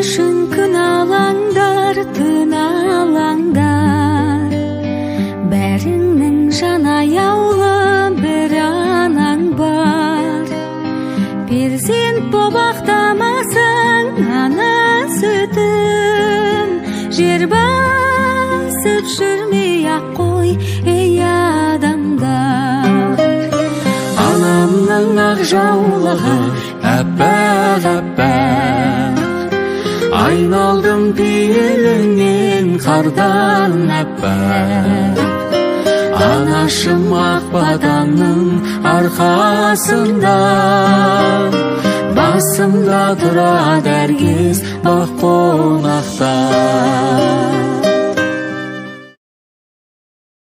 үшін күн алаңдар, түн алаңдар. Бәріңнің жан аяулы бір анаң бар. Перзент боп ақтамасаң ана сүтін, жер басып жүрмей ақ қой, ей адамдар. Анамның ақ жаулығы әппақ әппақ, айналдым пейіліңнен қардан әппақ. Анашым ақ батаңның арқасында, басымда тұрады әркез бақ қонақта.